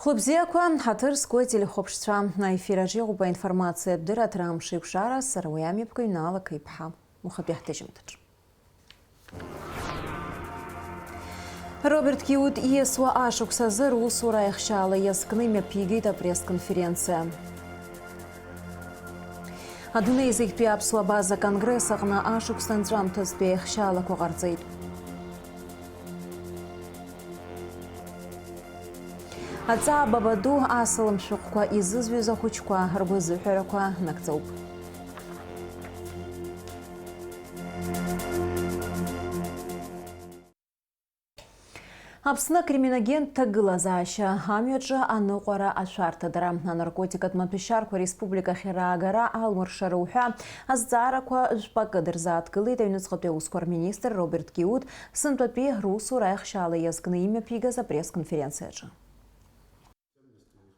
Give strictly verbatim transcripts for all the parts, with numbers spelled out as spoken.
Хәлыбзиақәа, ҳаҭыр зқәу ателехәаԥшцәа, аефир аҿы иҟоуп аинформациатә дырраҭара Амш еиқәшара, сара уи амҩаԥгаҩ Наала Қеиԥҳа. Ухатәи ҳҭыжьымҭаҿы. Роберт Киут ииасуа ашықәс азы русура аихшьаала иазкны имҩаԥигеит апресс-конференциа. Адунеи зегьтәи аԥсуа база конгресс аҟны ашықәс анҵәамҭазтәи аихшьаалақәа ҟарҵеит. Аҵаа баба ду асалам шәҟәқәа изызҩыз ахәыҷқәа ргәазыҳәарақәа нагӡоуп. Аԥсны акриминогентә ҭагылазаашьа амҩаҿы аныҟәара ашәарҭадара, анаркотикатә маҭәашьарқәа республикахь раагара алуршара уҳәа азҵаарақәа жәпакы дырзааҭгылеит аҩныҵҟатәи аусқәа рминистр Роберт Киут сынтәатәи русура аихшьаала иазкны имҩаԥигаз апресс-конференциаҿы.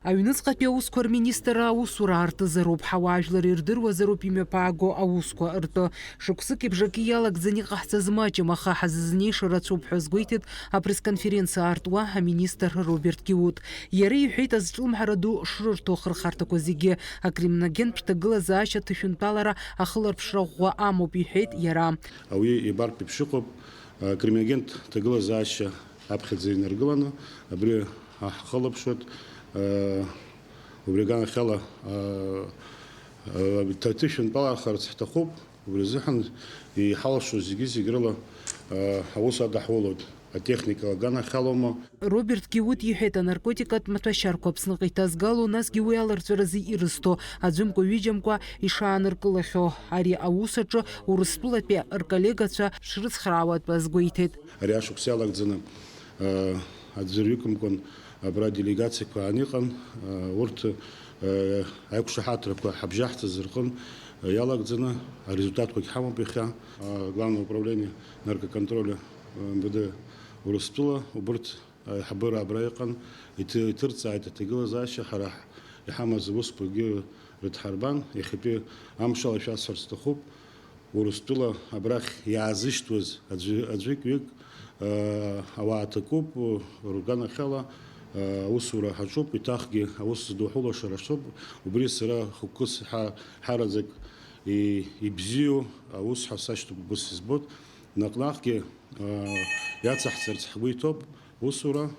Аҩныҵҟатәи аусқәа рминистрра аусура аартызароуп, ҳауаажәлар ирдыруазароуп имҩаԥааго аусқәа ртәы. Шықәсыки бжаки иалагӡаны иҟаҳҵаз маҷым, аха ҳазызнеиша рацәоуп ҳәа азгәеиҭеит апресс-конференциа аартуа аминистр Роберт Киут. Иара иҳәеит, азҿлымҳара ду шрырҭо ахырхарҭақәа зегьы, акриминогентә ҭагылазаашьа ҭышәынтәалара ахыларԥшра ӷәӷәа амоуп, иҳәеит иара. Ауаҩы ибартә еиԥш иҟоуп, акриминогентә ҭагылазаашьа аԥхьаӡа инаргыланы, абри ҳахылаԥшуеит, убри аганахьала, ҭ-, ҭышәынтәалахарц ҳҭахуп, убри азыҳәан иҳалшо зегьы-зегь рыла, аус адаҳулоит, атехникала аганахьалоума. Роберт Киут иҳәеит, анаркотикатә маҭәашьарқәа Аԥсныҟа иҭазгало, насгьы уи аларҵәаразы ирызҭо, аӡәымкәа-ҩыџьамкәа ишааныркылахьоу ари аус аҿы Урыстәылатәи рколлегацәа шрыцхраауатәу азгәеиҭеит. Ари ашықәс иалагӡаны, э, аӡәырҩыкымкәан абра делегациақәа ан иҟан, э, урҭ, э, аиқәшаҳаҭрақәа ҳабжьаҳҵаз рҟын, э, иалагӡаны арезультатқәагь ҳамоуп иахьа. Э, Главное управление наркоконтроля, э, М В Д Урыстәыла, убырҭ аиҳабыра абра иҟан, иҭы-, иҭырҵааит аҭагылазаашьа, ҳара ҳ-, иҳамаз аусқәагьы рыдҳарбан, иахьатәи амшала шәасҳәарц сҭахуп, Урыстәыла абрахь иаазышьҭуаз аӡәы-, аӡәык-ҩык, аа, ауаа ҭакуп, рганахьала, аа, аусура ҳаҿуп, еиҭахгьы аус зду ҳулашара ҳаҿуп, убри сара хықәкыс ҳа-, ҳараӡак и-, ибзиоу аус ҳәа сашьҭоуп, убыс избоит, наҟ-наҟгьы, аа, иацаҳҵарц ҳгәы иҭоуп, усура.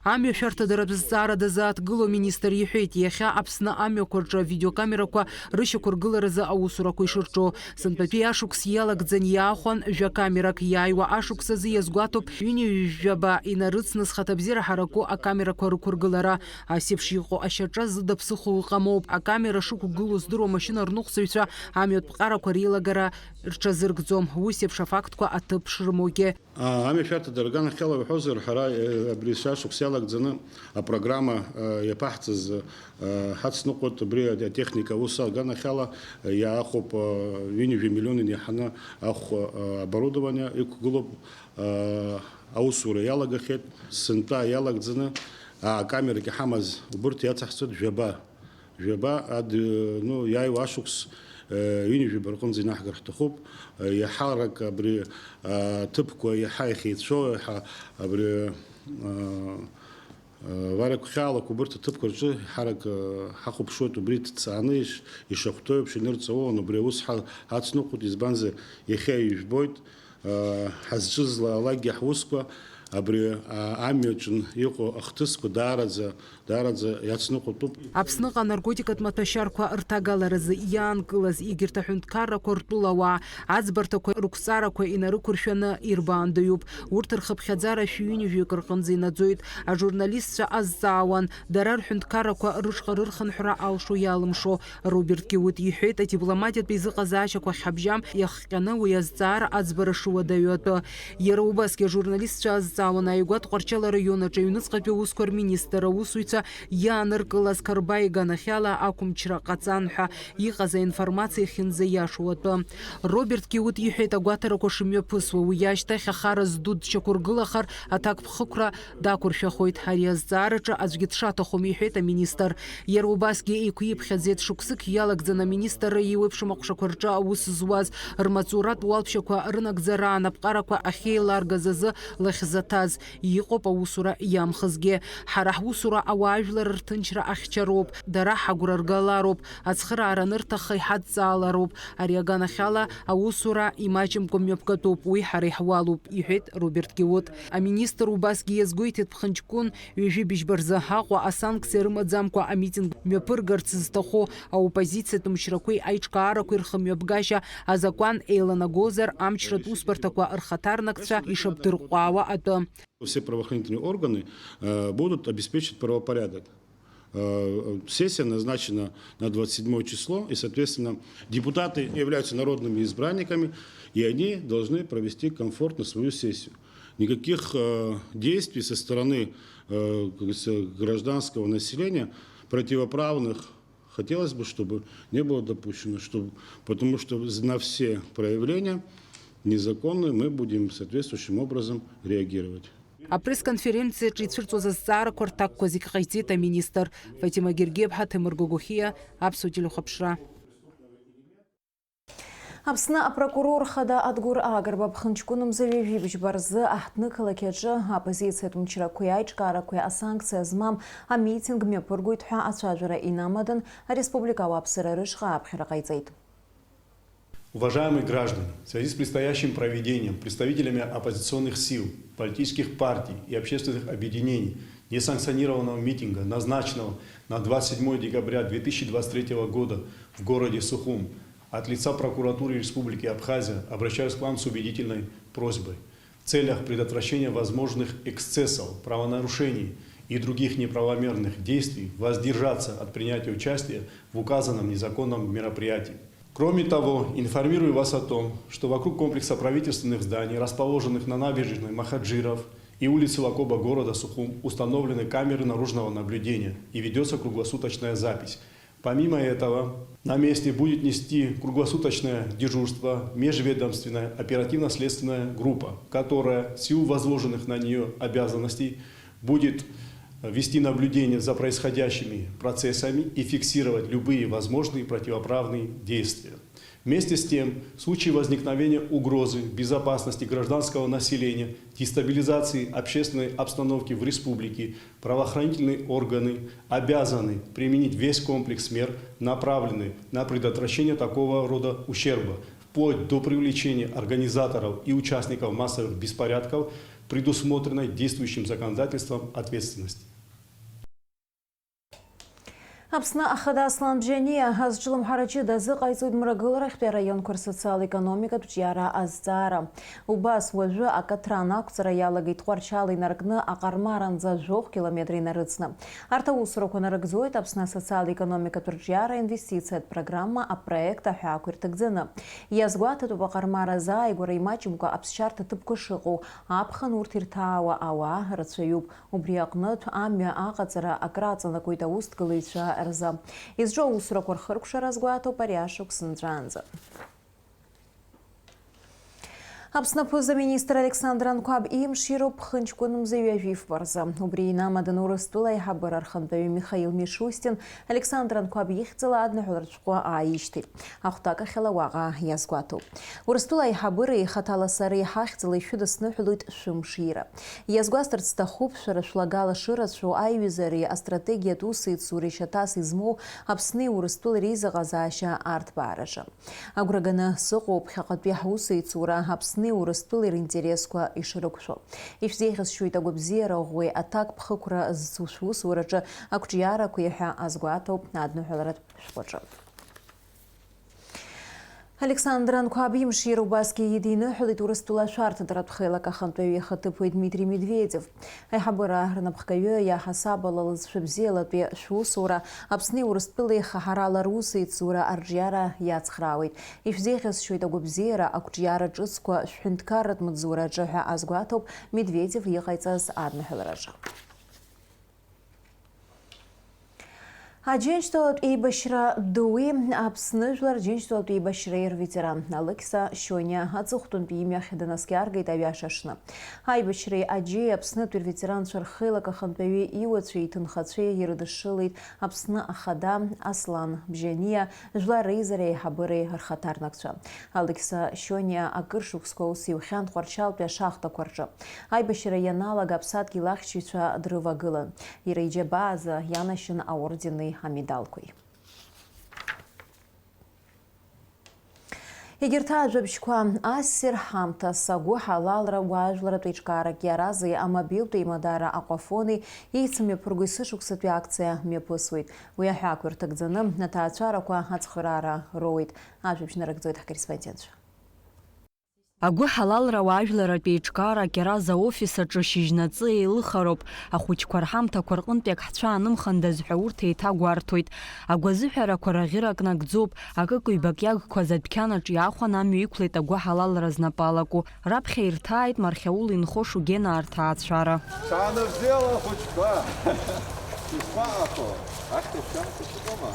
Амҩа шәарҭадаратә зҵаара дазааҭгыло аминистр иҳәеит, иахьа Аԥсны амҩақәа рҿы авидеокамерақәа рышьақәыргыларазы аусурақәа ишырҿу. Сынтәатәи ашықәс иалагӡан иаахәан жәа-камерак, иааиуа ашықәс азы иазгәаҭоуп ҩынҩажәаба инарыцны зхаҭабзиара ҳараку акамерақәа рықәыргылара. Ас еиԥш иҟоу ашьаҿа зыда ԥсыхәа ыҟамоуп. Акамера шықәгылоу здыруа амашьына рныҟәцаҩцәа амҩатә ԥҟарақәа реилагара рҽазыркӡом, ус еиԥш афактқәа аҭыԥ шрымоугьы. А, амҩа шәарҭада рганахьала уҳәозар, ҳара, э, абри сашықәс иалагӡаны апрограмма, э, иаԥаҳҵаз, э, ҳацныҟәоит, абри атехника аус аганахьала, э, иаахәоуп, э, ҩынҩажәа миллион инаҳаны ахә, э, оборудование иқәгылоуп, э, аусура иалагахьеит, сынтәа иалагӡаны, а, камерак иҳамаз убырҭ иацаҳҵоит жәаба. Жәаба ад-, ну, иааиуа ашықәс, э, ҩынҩажәаба рҟынӡа инаҳгар ҳҭахуп. Э, иаҳарак абри, э, ҭыԥқәа иаҳа ихеицәоу, иаҳа абри, э, э, варақә хьаалақәа убырҭ аҭыԥқәа рҿы иаҳарак, э, ҳахәаԥшуеит, убри ҭҵааны иш-, ишахәҭоу еиԥш инырҵауан, убри аус ҳа-, ҳацныҟәоит, избанзар, иахьа ижәбоит, Ҳазҿызлаалакгьы ҳусқәа абри амҩаҿын иҟоу ахҭысқәа даараӡа, даараӡа иацныҟәатәуп. Аԥсныҟа анаркотикатә маҭәашьарқәа рҭагаларазы иаанкылаз егьырҭ аҳәынҭқаррақәа ртәылауаа аӡбарҭақәа рықәҵарақәа инарықәыршәаны ирбаандаҩуп. Урҭ рхыԥхьаӡара шәи ҩынҩажәаҩык рҟынӡа инаӡоит. Ажурналистцәа азҵаауан, дара рҳәынҭқаррақәа рышҟа рырхынҳәра алшо-иалымшо. Роберт Киут иҳәеит, адипломатиатә еизыҟазаашьақәа хьабжьам иахҟьаны уи азҵаара аӡбара шуадаҩу атәы. Иара убасгьы ажурналистцәа азҵаауан Ааигәа Тҟәарчал араион аҿы аҩныҵҟатәи аусқәа рминистр аусзуҩцәа иааныркылаз Қарбаи иганахьала ақәымчра ҟаҵан ҳәа иҟаз аинформациа ахьынӡаиашоу атәы. Роберт Киут иҳәеит, агәаҭарақәа шымҩаԥысуа, уи ашьҭахь ахара зду дшьақәыргылахар аҭакԥхықәра дақәыршәахоит. Ари азҵаараҿы аӡәгьы дшаҭахым, иҳәеит аминистр. Иара убасгьы еиқәиԥхьаӡеит, шықәсык иалагӡаны аминистрра еиуеиԥшым аҟәшақәа рҿы аус зуаз рмаҵуратә уалԥшьақәа рынагӡараан аԥҟарақәа ахьеиларгаз азы лахьза иаҳҭаз, иҟоуп аусура иамхызгьы. Ҳара ҳусура ауаажәлар рҭынчра ахьчароуп, дара ҳагәра ргалароуп, ацхыраара анырҭахха иҳадҵаалароуп. Ари аганахьала аусура имаҷымкәа мҩаԥгатәуп, уи ҳара иҳуалуп, иҳәеит Роберт Геот. Аминистр убасгьы иазгәеиҭеит, Ԥхынҷкәын ҩажәи быжьба рзы Аҟәа асанкциа рымаӡамкәа амитинг мҩаԥыргарц зҭаху аоппозициатә мчрақәеи аиҿкаарақәеи рхымҩаԥгашьа азакәан еиланагозар, амчратә усбарҭақәа рхаҭарнакцәа ишабдырҟәаауа атәы. Все правоохранительные органы, э, будут обеспечивать правопорядок. Э, сессия назначена на двадцать седьмое число, и, соответственно, депутаты являются народными избранниками, и они должны провести комфортно свою сессию. Никаких, э, действий со стороны, э, как говорится, гражданского населения противоправных хотелось бы, чтобы не было допущено, чтобы, потому что на все проявления незаконные мы будем соответствующим образом реагировать. Апресс-конференциаҿы ицәырҵуаз азҵаарақәа рҭакқәа зегь ҟаиҵеит аминистр. Фатима Гергиаԥҳа, Ҭемыр Гогохиа, Аԥсуа телехәаԥшра. Аԥсны апрокурор хада Адгәыр Агрба Ԥхынҷкәын мза ҩажәи быжьба рзы аҳҭнықалақь аҿы аоппозициатә мчрақәеи аиҿкаарақәеи асанкциа змам амитинг мҩаԥыргоит ҳәа ацәажәара инамадан ареспублика ауааԥсыра рышҟа аԥхьара ҟаиҵеит. Уважаемые граждане, в связи с предстоящим проведением представителями оппозиционных сил, политических партий и общественных объединений несанкционированного митинга, назначенного на двадцать седьмое декабря две тысячи двадцать третьего года в городе Сухум, от лица прокуратуры Республики Абхазия обращаюсь к вам с убедительной просьбой в целях предотвращения возможных эксцессов, правонарушений и других неправомерных действий воздержаться от принятия участия в указанном незаконном мероприятии. Кроме того, информирую вас о том, что вокруг комплекса правительственных зданий, расположенных на набережной Махаджиров и улице Лакоба города Сухум, установлены камеры наружного наблюдения и ведётся круглосуточная запись. Помимо этого, на месте будет нести круглосуточное дежурство межведомственная оперативно-следственная группа, которая в силу возложенных на неё обязанностей будет вести наблюдение за происходящими процессами и фиксировать любые возможные противоправные действия. Вместе с тем, в случае возникновения угрозы безопасности гражданского населения, дестабилизации общественной обстановки в республике, правоохранительные органы обязаны применить весь комплекс мер, направленный на предотвращение такого рода ущерба, вплоть до привлечения организаторов и участников массовых беспорядков к предусмотренной действующим законодательством ответственности. Аԥсны Ахада Аслан Бжьаниа азҿлымҳара ҷыда азыҟаиҵоит Мрагыларахьтәи араионқәа рсоциал-економикатә ҿиара азҵаара. Убас уажәы акаҭран ақәҵара иалагеит Тҟәарчал инаркны Аҟармаранӡа жәохә километр инарыцны. Арҭ аусурақәа нарыгӡоит Аԥсны асоциал-економикатә рҿиара инвестициатә программа апроект аҳәаақәа ирҭагӡаны. Иазгәаҭатәуп Аҟармара азааигәара имаҷымкәа аԥсшьарҭа ҭыԥқәа шыҟоу, аԥхын урҭ ирҭаауа ауаа рацәаҩуп. Убри аҟнытә, амҩа аҟаҵара акраҵанакуеит аусҭгылаҩцәа рзы. Изҿу аусурақәа рхыркәшара азгәаҭоуп ари ашықәс нҵәаанӡа. Аԥсны аԥыза-министр Александр Анқәаб имшироуп ԥхынҷкәын мза ҩажәи фба рзы. Убри инамадан Урыстәыла аиҳабыра архантәаҩы Михаил Мишустин Александр Анқәаб ихьӡала адныҳәаларатә шәҟәы ааишьҭит. Ахәҭакахьала уаҟа иазгәаҭоуп. Урыстәыла аиҳабыра ихаҭала сара иҳахьӡала ишәыдысныҳәалоит шәымшира. Иазгәасҭарц сҭахуп, шәара шәлагала шырацәоу аиҩызареи астратегиатә усеицуреи шьаҭас измоу Аԥсни Урыстәылеи реизыҟазаашьа арҭбаараҿы. Агәра ганы сыҟоуп ԥхьаҟатәи ҳусеицура Аԥсни Урыстәылеи ринтересқәа ишрықәшәо. Ишәзеиӷьасшьоит агәабзиара ӷәӷәеи аҭакԥхықәра зцу шәусураҿы ақәҿиарақәеи ҳәа азгәаҭоуп адныҳәаларатә шәҟәаҿы. Александр Анқәаб имшира убасгьы идиныҳәалеит Урыстәыла ашәарҭадаратә хеилак ахантәаҩы ихаҭыԥуаҩ Дмитри Медведев. Аиҳабыра рнапхгаҩы иаҳасаб ала лызшәа бзиалатәи шәусура, Аԥсни Урыстәылеи хаҳарала русеицура арҿиара иацхраауеит. Ишәзеиӷьасшьоит агәабзиара, ақәҿиара ҿыцқәа шәҳәынҭқарратә маҵзураҿы ҳәа азгәаҭоуп Медведев иҟаиҵаз адныҳәалараҿы. Аџьынџьтәылатә еибашьра дуи Аԥсны жәлар Џьынџьтәылатә еибашьреи рветеран Алықьса Шьониа аҵыхәтәантәи имҩахь днаскьаргеит аҩаша аҽны. Аибашьреи аџьеи Аԥснытәи рветеранцәа рхеилак ахантәаҩы иуацәеи иҭынхацәеи ирыдышшылеит Аԥсны Ахада Аслан Бжьаниа, Жәлар Реизара аиҳабыреи рхаҭарнакцәа. Алықьса Шьониа акыр шықәсқәа аус иухьан Тҟәарчалтәи ашахтақәа рҿы. Аибашьра ианалага аԥсадгьыл ахьчаҩцәа дрывагылан. Иара иџьабаа азы ианашьан аордени амедалқәеи. Егьырҭ ажәабжьқәа, ассир ҳамҭас, агәыҳалалра уаажәларратә еиҿкаарак иарази амобилтә еимадара Аҟәафони еицымҩаԥырго есышықәсатәи акциа мҩаԥысуеит. Уи аҳәаақәа ирҭагӡаны аҭаацәарақәа ацхыраара роуеит. Ажәабжь нарыгӡоит ҳкорреспондентцәа. Агәыҳалалра уаажәларратә еиҿкаара Кьараз аофис аҿы шьыжьнаҵы еилыхароуп, ахәыҷқәа рҳамҭақәа рҟынтәи ак ҳцәаанымхандаз ҳәа урҭ еиҭагәарҭоит. Агәазыҳәарақәа раӷьырак нагӡоуп, акык-ҩбак иагқәаз адәқьанаҿ иаахәан амҩа иқәлеит агәыҳалалра знапы алаку. Раԥхьа ирҭааит мархьаул инхо Шугенаа рҭаацәара. Шааныбзиала ахәыҷқәа! Ишԥаҟахо? Ахьҭа шәамҭа шәыҟоума?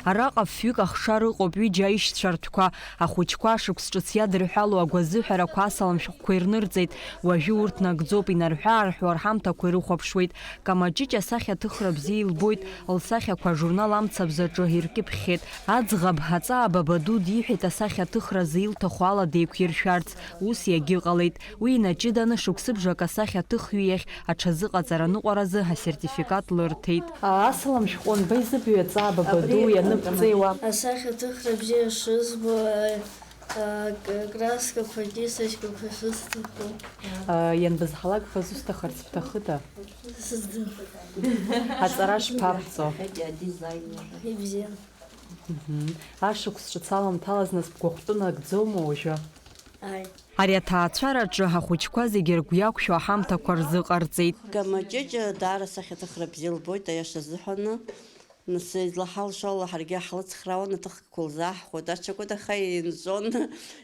Араҟа фҩык ахшара ыҟоуп, ҩыџьа аишьцәа ртәқәа, ахәыҷқәа ашықәс ҿыц иадырҳәалоу агәазыҳәарақәа асалам шәҟәқәа ирнырҵеит, уажәы урҭ нагӡоуп, инарҳәы-аарҳәуа рҳамҭақәа ирыхәаԥшуеит. Камаҷыҷ асахьаҭыхра бзиа илбоит, лсахьақәа ажурнал Амцабз аҿы иркьыԥхьхьеит. Аӡӷаб, аҵаа Бабаду диҳәеит асахьаҭыхразы илҭаху ала деиқәиршәарц, ус иагьыҟалеит. Уи инаҷыданы шықәсыбжак асахьаҭыхҩы иахь аҽазыҟаҵара ныҟәаразы асертификат лырҭеит. Асалам шәҟәы анбаизыбҩа, аҵаа Бабаду ианыбҵеиуа? Асахьаҭыхра бзиа шызбо, а, а, к-, краскақәагьы сашьқәақәа шысҭаху. А, ианбызҳалак ҳәа зусҭахарц бҭахыда? Сыздым. Аҵара шԥабҵо? Ибзиан. Мгм. Ашықәс ҿыц аламҭалаз нас бгәахәтәы нагӡома уажәы? Ааи. Ари аҭаацәараҿы ахәыҷқәа зегьы ргәы иақәшәо аҳамҭақәа рзыҟарҵеит. Камаҷыҷ даара сахьаҭыхра бзиа лбоит, аиаша азыҳәаны. Нас излаҳалшо ала ҳаргьы ҳлыцхраауан, аҭыхгақәа лзааҳхәоит. Аҽакәыт аха инҵәон,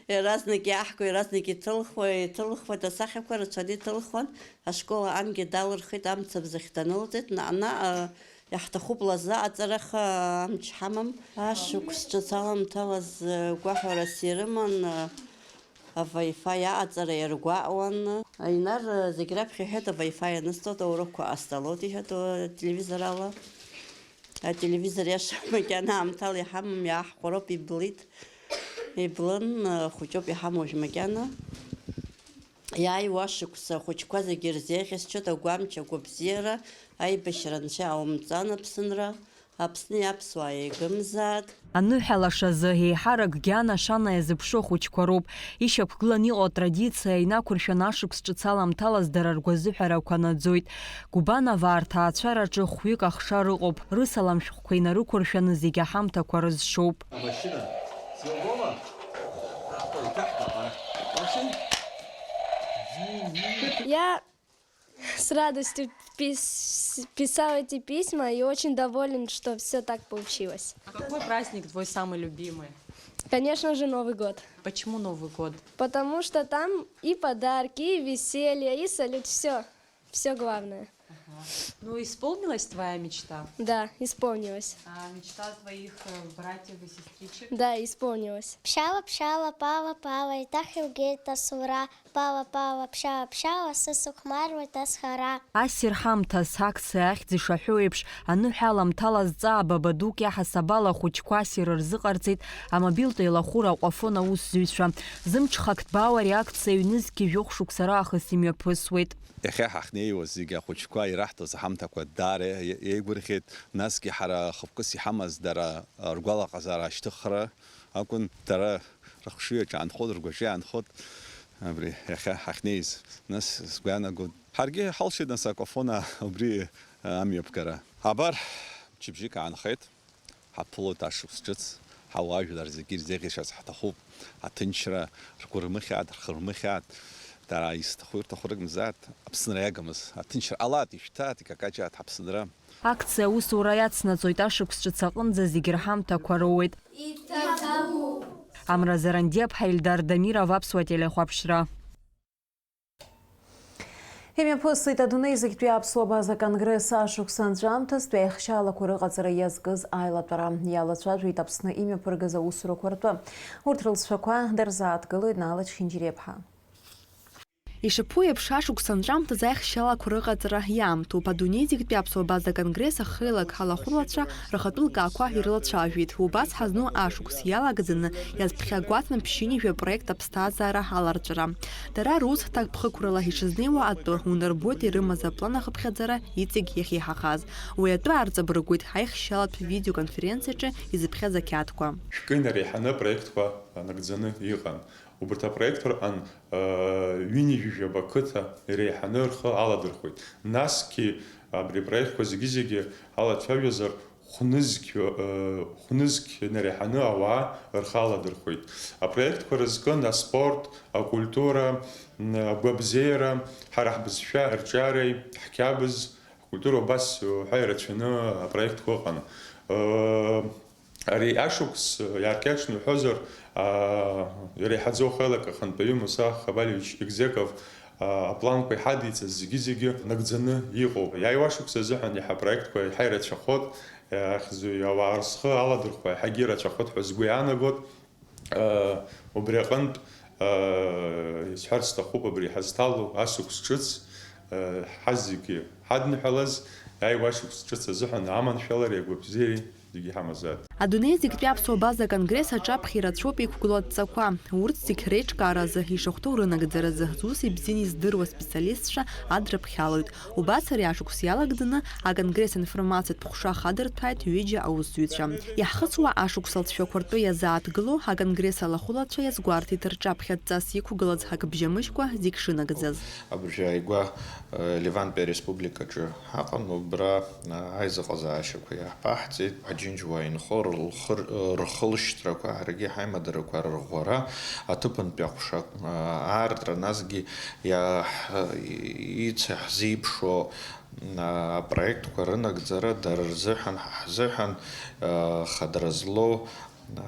иаразнак иаҳго, иаразнак иҭылхуа, иҭылхуеит, асахьақәа рацәаны иҭылхуан. Ашкол аҟангьы далырхит, Амцабз ахь данылҵит, наҟ-наҟ, а, Иаҳҭахуп лазы аҵараха амч ҳамам. Ашықәс ҿыц аламҭалаз, э, гәаҳәарас ирыман, э, аваифаи аҟаҵара иаргәаҟуан. Инар, э, зегь раԥхьа иҳәеит, аваифаи анысҵоит, аурокқәа ҟасҵалоит, иҳәеит, э, ателевизор ала. Ателевизор иаша макьана аамҭала иҳамам, иааҳхәароуп, иблит. Иблын, э, хәыҷуп иҳамоу уажә макьана. Иааиуа ашықәса ахәыҷқәа зегьы ирзеиӷьасшьоит агәамч, агәабзиара, аибашьра анцәа иҟаумҵан, Аԥсынра, Аԥсни аԥсуаа еигымзааит. Аныҳәа лашазы еиҳаракгьы анашана иазыԥшу ахәыҷқәа роуп. Ишьақәгыланы иҟоу атрадициа инақәыршәаны ашықәс ҿыц аламҭалаз дара ргәазыҳәарақәа наӡоит. Губановаа рҭаацәараҿы хәҩык ахшара ыҟоуп, рысалам шәҟәқәа инарықәыршәаны зегь аҳамҭақәа рызшоуп. Амашьына силгома? Аҟәа иҭаҳҭа, ара. Машин? Я с радостью пис-, писал эти письма и очень доволен, что всё так получилось. А какой праздник твой самый любимый? Конечно же, Новый год. Почему Новый год? Потому что там и подарки, и веселье, и салют, всё. Всё главное. Ага. Ну, исполнилась твоя мечта? Да, исполнилась. А мечта твоих, э, братьев и сестричек? Да, исполнилась. Ԥшьаала, ԥшьаала, пала, пала, еиҭах илгеит асура, пала, пала, ԥшьаала, ԥшьаала, сысыхәмаруеит азхара. Ассир ҳамҭас акциа ахьӡ ишаҳәо еиԥш, аныҳәа аламҭалаз ҵаа баба дук иаҳасабала ахәыҷқәа ассир рзыҟарҵеит амобилтә еилахәыра Аҟәафон аусзуҩцәа. Зымҽхак ҭбаау ари акциа ҩнызқьи жәохә шықәса раахыс имҩаԥысуеит. Иахьа ҳахьнеиуаз зегьы ахәыҷқәа ираҳҭоз аҳамҭақәа даара еигәырӷьеит, насгьы ҳара хықәкыс иҳамаз дара ргәалаҟазаара ашьҭыхра акәын, дара рыхшыҩ аҿы аанхот, ргәаҿы аанхот, абри иахьа ҳахьнеиз, нас сгәы иаанагон. Ҳаргьы ҳалшеит, нас, Аҟәафон убри амҩаԥгара. Абар, мчыбжьык аанхеит. Ҳаԥылоит ашықәс ҿыц, ҳауаажәлар зегьы ирзеиӷьашаз ҳҭахуп. Аҭынчра ргәы рмыхьааит, рхы рмыхьааит. Дара изҭаху ирҭаху ракәымзааит, Аԥсынра иагымыз. Аҭынчра ҟалааит, ишәҭааит, икакаҷааит ҳаԥсынра. Акциа аусура иацнаҵоит, ашықәс ҿыц аҟынӡа зегьы рҳамҭақәа роуеит. Иҭабуп! Амра Зарандиаԥҳа, Ельдар Дамиров, Аԥсуа телехәаԥшра. Имҩаԥысит адунеи зегьтәи аԥсуа база конгресс ашықәс анҵәамҭазтәи аихшьаалақәа рыҟаҵара иазкыз аилатәара. Иалацәажәеит Аԥсны имҩаԥыргаз аусурақәа ртәы. Урҭ рылҵшәақәа дарзааҭгылоит Наала Чхинџьириаԥҳа. Ишаԥу еиԥш, ашықәс анҵәамҭаз аихшьаалақәа рыҟаҵара иаамҭоуп. Адунеи зегьтәи аԥсуа база конгресс ахеилак алахәылацәа рхатәы лкаақәа ирылацәажәеит. Убас ҳазну ашықәс иалагӡаны иазԥхьагәаҭан ԥшьынҩажәа проект аԥсҭазаара аларҵәара. Дара рус ҭакԥхықәрала ишызнеиуа атәы унарбоит ирымаз аплан ахыԥхьаӡара иҵегь иахьеиҳахаз. Уи атәы аарҵабыргуеит аихшьалатә видеоконференциаҿы изыԥхьаз ақьаадқәа. Шәкы инареиҳаны апроектқәа нагӡаны иҟан. Убарҭ апроектқәа рҟан, ыы, ҩынҩажәижәаба қыҭа иреиҳаны рхы аладырхәеит. Насгьы абри апроектқәа зегьы-зегьы алацәажәозар, хәнызқь, ыы, хәнызқь инареиҳаны ауаа рхы аладырхәеит. Апроектқәа рызкын аспорт, акультура, м, агәабзиара, ҳара ҳбызшәа арҿиареи ҳқьабз, ҳкультура убас уҳәа ирацәаны апроектқәа ыҟан. Ыы, Ари ашықәс иааркьаҿны уҳәозар, аа, иреиҳаӡоу ахеилак ахантәаҩы Муса Хабалиевич Егзеков, аа, апланқәа иҳадиҵаз зегьы-зегьы нагӡаны иҟоуп. Иааиуа ашықәс азыҳәан иаҳа апроектқәа иаҳа ирацәахоит, иахьӡу ауаа рзы аладырхәра иаҳагьы ирацәахоит ҳәа сгәы иаанагоит. Убри аҟынтә, исҳәарц сҭахуп, абри ҳазҭало асықәс ҿыц, ҳазегьы ҳадныҳәалаз, иааиуа ашықәс ҿыц азыҳәан аманшәалареи агәабзиареи зегьы иҳамазааит. Адунеи зегьтәи аԥсуа база конгресс аҿаԥхьа ирацәоуп иқәгылоу адҵақәа. Урҭ зегь реиҿкааразы, ишахәҭоу рынагӡаразы, зуси бзиеи здыруа специалистцәа адрыԥхьалоит. Убас ари ашықәс иалагӡаны аконгресс аинформациатә ҟәша хадырҭәааит ҩыџьа аусзуҩцәа. Иаҳхысуа ашықәс алҵшәақәа ртәы иазааҭгылоу аконгресс алахәылацәа иазгәарҭеит рҿаԥхьа дҵас иқәгылаз ҳагбжьамыжькәа зегь шынагӡаз. Абыржәы ааигәа, э, Ливантәи ареспубликаҿы ҳаҟан, убра, э, аизыҟазаашьақәа иаҳԥаҳҵеит. Аџьынџьуаа инхо рылхыр-, э, рхылшьҭрақәа, ҳаргьы ҳаимадарақәа рырӷәӷәара, аҭыԥантәи аҟәша, э, аартра, насгьы иаҳ-, ицҳзеиԥшуа апроектқәа рынагӡара дара рзыҳәан, ҳа ҳзыҳәан, э, хадара злоу, э,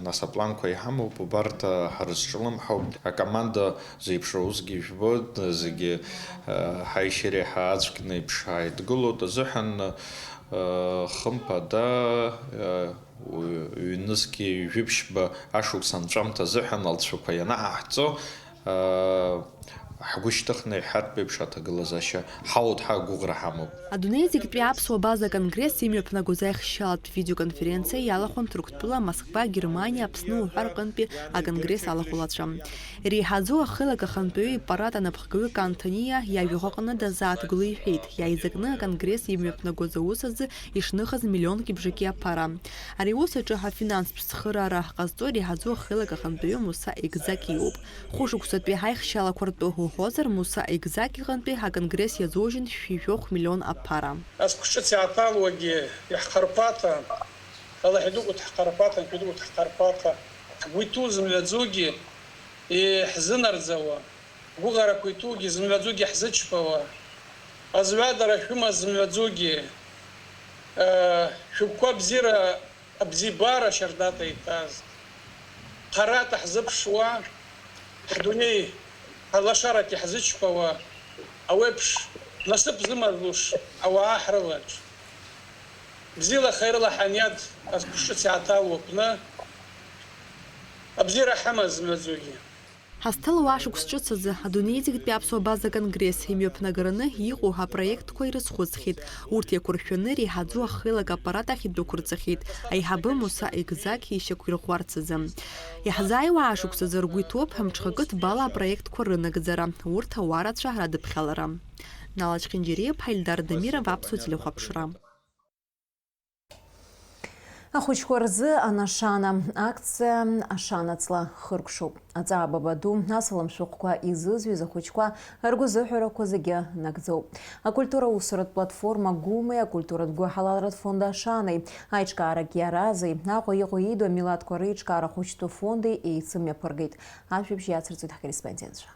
нас апланқәа иҳамоуп, убарҭ, э, ҳрызҿлымҳауп. Акоманда зеиԥшроу усгьы ижәбоит, зегьы, э, ҳаишьеи ҳаацәгьаны еиԥш ааидгылоит азыҳәан, э, хымԥада, э, ҩ-, ҩнызқьи ҩажәи ԥшьба ашықәс анҵәамҭа азыҳәан алҵшәақәа ианаҳаҳҵо, Ҳгәы шьҭыхны иҳәартә еиԥш аҭагылазаашьа ҳауеит ҳәа агәыӷра ҳамоуп. Адунеи зегьтәи аԥсуа база конгресс имҩаԥнагоз аихшьалатә видеоконференциа иалахәын Ҭырқәтәыла, Москва, Германиа, Аԥсны уҳәа рҟынтәи аконгресс алахәылацәа. Иреиҳаӡоу ахеилак ахантәаҩы иппарат анапхгаҩы Кан Ҭаниа иажәахә аҟны дазааҭгыло иҳәеит, иааизакны аконгресс имҩаԥнагоз аус азы ишныхаз миллионки бжаки аԥара. Ари аус аҿы афинанстә цхыраара ҟазҵо иреиҳаӡоу ахеилак ахантәаҩы Муса Егзак иоуп. Хәышықәсатәи ҳаихшьалақәа ртәы уҳәозар, Муса Егзак иҟынтәи аконгресс иазужьын шәи жәохә миллион аԥара. Ас қәҿыц иааҭалуагьы иаҳхарԥаҭа, Аллаҳ идукәыт ҳхарԥаҭа, анцәа идукәыт ҳхарԥаҭа, ҳгәы иҭоу зымҩаӡогьы иаҳзынарӡауа, гәыӷарақәа иҭоугьы зымҩаӡогьы ҳзычԥауа, азҩадара шәымаз зымҩаӡогьы, э, шәыгәқәа абзиара Абзиабара шьардаҭа иҭаз, ҳараҭа ҳзыԥшуа, ҳдунеи ҳлашараҭ иаҳзычҳауа, ауеиԥш насыԥ зымазлуш ауаа ҳрылаҿ, бзиала хаирала ҳаниад азқәа шҿыц иааҭалоу аҟны, абзиара ҳамаз зымҩаӡогьы. Ҳазҭалоу ашықәс ҿыц азы адунеи зегьтәи аԥсуа база конгресс имҩаԥнагараны иҟоу апроектқәа ирызхәыцхьеит. Урҭ иақәыршәаны иреиҳаӡоу ахеилак аппарат ахь идәықәырҵахьеит, аиҳабы Муса Егзак ишьақәирӷәӷәарц азы. Иаҳзааиуа ашықәс азы ргәы иҭоуп мҽхакы ҭбала апроектқәа рынагӡара, урҭ ауаа рацәа радыԥхьалара. Нала Чхинџьариаԥҳа, Ильдар Дамиров, Аԥсуа телехәаԥшра. Ахәыҷқәа рзы анашана акциа ашанаҵла хыркәшоуп. Аҵаа баба ду, асалам шәҟәқәа изызҩыз ахәыҷқәа ргәазыҳәарақәа зегьы нагӡоуп. Акультура усуратә платформа Гәымеи акультуратә гәыҳалалратә фонд Ашанеи, аиҿкаарак иарази, Аҟәа иҟоу ииду амилаҭқәа реиҿкаара хәыҷтәы фонди еицымҩаԥыргеит. Ажәабжь иацырҵоит ҳкорреспондентцәа.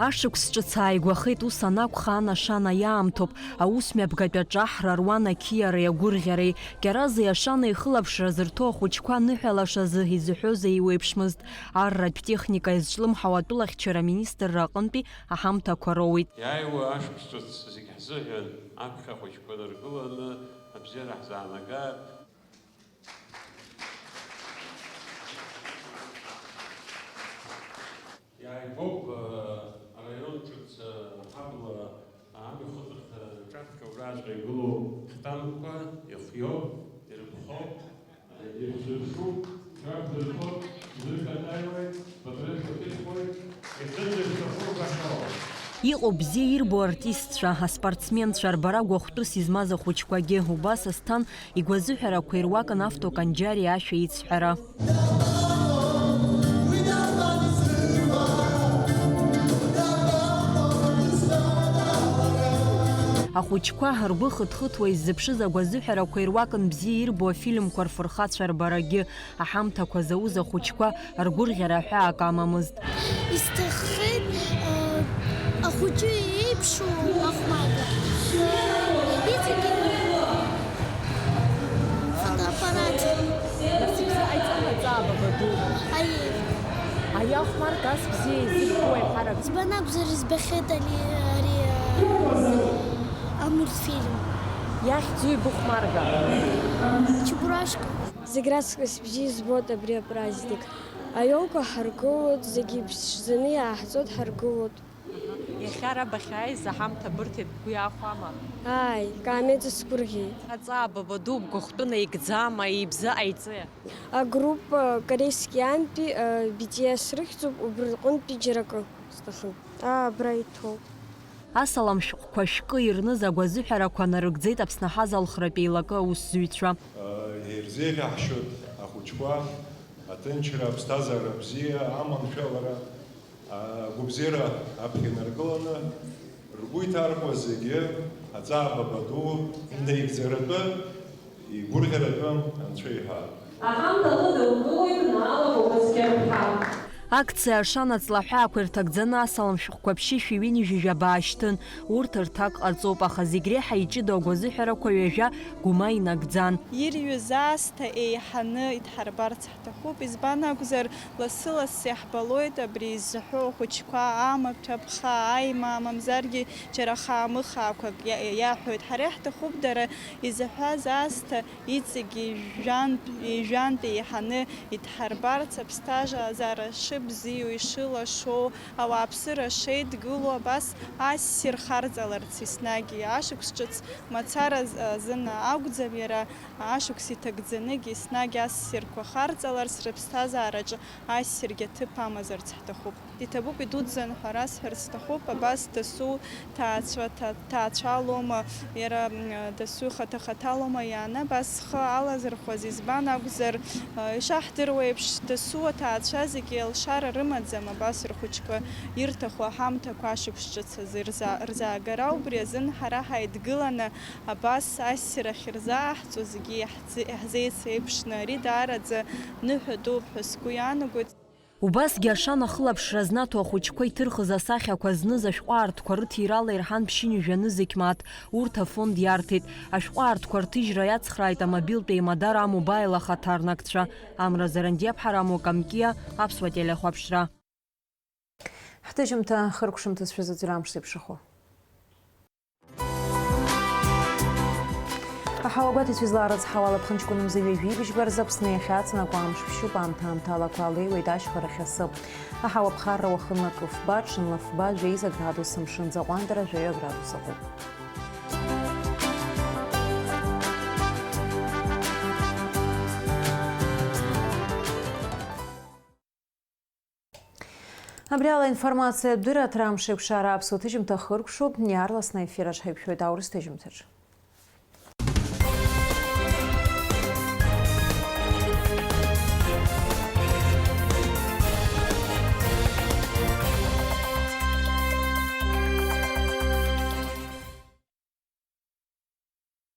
Ашықәс ҿыц ааигәахеит, ус анакәха, ан Ашана иаамҭоуп. Аусмҩаԥгатә аҿаҳра руан ақьиареи агәырӷьареи. Кьарази Ашанеи хылаԥшра зырҭо ахәыҷқәа аныҳәалашазы изыҳәоз еиуеиԥшмызт. Арратә техника иазҿлымҳау атәылахьчара аминистрра аҟынтәи аҳамҭақәа роуит. Иааиуа ашықәс ҿыц зегь ҳзыҳәан аԥхьа ахәыҷқәа наргыланы абзиара ҳзаанагап. Иааигәоуп, э, араион ҿыц, э, ҳабла амҩахыҵырҭа ҿаԥхьа убраҵәҟьа игылоу ҳтанкқәа, ихиоуп, ирыԥхоуп, э, ирзыршуп, шәақәдырхоит, шәзыркатаиуеит, патреҭқәа ҭырхуеит, иахьынӡашәҭаху рбахьоуп. Иҟоуп бзиа ирбо артистцәа, аспортсменцәа, рбара гәахәтәыс измаз ахәыҷқәагьы. Убас Асҭан игәазыҳәарақәа ируакын Авто Канџьариа ашәа ицҳәара. Ахәыҷқәа ргәы хыҭхыҭуа иззыԥшыз агәазыҳәарақәа ируакын бзиа ирбо афильмқәа рфырхацәа рбарагьы. Аҳамҭақәа зауз ахәыҷқәа ргәырӷьара ҳәаак амамызт. Исҭаххеит, э, ахәыҷы еиԥшу ахәмарга. Иҵегьы фотоаппарат. Нас ибзиа ҟаиҵама, Ҵаа Бабаду? Аиеи. Ари ахәмарга ас бзиа изыбго аиҳарак. Избан акәзар, избахьеит ари, ари, э, амультфильм. Иахьӡуи быхәмарга? Чебурашка. Зегь раҵкыс бзиа избоит абри апраздник. Аиолка ҳаргылоит, зегьы иԥшӡаны иааҳҵоит, ҳаргылоит. Иахьа ара бахьааиз аҳамҭа бырҭеит, бгәы иахәама? Ааи, каамеҭ сгәырӷьеит. Аҵаа Бабаду бгәахәтәы наигӡама, ибза ҟаиҵеи? Агруппа корейскиантәи, э, B T S рыхьӡуп, убри рҟынтәи џьара акы сҭахын. Аа, абра иҭоуп. Асалам шәҟәқәа шәкы ирныз агәазыҳәарақәа нарыгӡеит Аԥсны аҳазалхратә еилакы аусзуҩцәа. Ирзеиӷьаҳшьоит ахәыҷқәа аҭынчра, аԥсҭазаара бзиа, аманшәалара, агәабзиара аԥхьа инаргыланы, ргәы иҭаркуа зегьы Аҵаа Бабаду инаигӡаратәы, игәырӷьаратәы Анцәа иҳәа. Аҳамҭа лыдылкылоит Наала Гәыбыцқьа-ԥҳа. Акциа Ашана ҵлаҳәаақәа ирҭагӡаны асалам шәҟәқәа ԥшьышәи ҩынҩажәи жәаба аашьҭын. Урҭ рҭак ҟарҵоуп, аха зегь реиҳа иҷыдоу агәазыҳәарақәа ҩажәа Гәыма инагӡан. Ирҩыз аасҭа еиҳаны идҳарбарц ҳҭахуп, избан акәзар, лассы-лассы иаҳбалоит абри иззаҳәо ахәыҷқәа амаҭәа, ԥха, аимаа, мамзаргьы џьара хаа-мыхаақәак иа-, иаҳәоит. Ҳара иаҳҭахуп дара изаҳәаз аасҭа иҵегьы ҩажәантә, ҩажәантә еиҳаны идҳарбарц, аԥсҭазаара шыбзиоу, ишылашоу, ауааԥсыра шеидгылоу, абас ассир харҵаларц еснагь, ашықәс ҿыц мацара з-, азын акәӡам, иара ашықәс иҭагӡаныгьы еснагь ассирқәа харҵаларц, рыԥсҭазаараҿы ассиргьы аҭыԥ амазарц ҳҭахуп. Иҭабуп, идуӡӡан ҳәа расҳәарц сҭахуп, абас дасу ҭаацәа-, ҭа-, ҭаацәалоума, иара, м, дасу ихаҭа-хаҭалоума иааны абас зхы алазырхәаз, избан акәзар, ишаҳдыруа еиԥш, дасу аҭаацәа зегьы алшара рымаӡам, абас рхәыҷқәа ирҭаху аҳамҭақәа ашықәс ҿыц азы рза-, рзаагара, убри азын ҳара ҳаидгыланы абас ассир ахьырзааҳҵо зегьы иаҳзеицеиԥшны, ари даараӡа ныҳәатәуп ҳәа сгәы иаанагоит. Убасгьы Ашана ахылаԥшра знаҭо ахәыҷқәа иҭырхыз асахьақәа зныз ашәҟәы аартқәа рыҭирала ирҳан ԥшьынҩажәа нызқь мааҭ, урҭ афонд иарҭеит. Ашәҟәы аартқәа рҭыжьра иацхрааит амобилтә еимадара А-Мобаил ахаҭарнакцәа. Амра Зарандиаԥҳа, Рамо Камкиа, Аԥсуа телехәаԥшра. Ҳҭыжьымҭа хыркәшамҭа зшәызыӡра амш зеиԥшрахо. Аҳауагәаҭацәа излаарыцҳауа, алаԥхынҷкәын мза ҩажәи быжьба рзы Аԥсны иахьаҵанакуа амш ԥшьуп, аамҭа-аамҭалақәа алеиуеит ашьхарахь асы. Аҳауа ԥхарра уахынла акы фба, ҽынла фба, жәеиза градус, амшын аӡы аҟәандара жәаҩа градус акоуп. Абри ала аинформациатә дырраҭара амш еиқәшара аԥсуа ҭыжьымҭа хыркәшоуп, иаарласны аефир аҿы ҳаиқәшәоит аурыс ҭыжьымҭаҿы.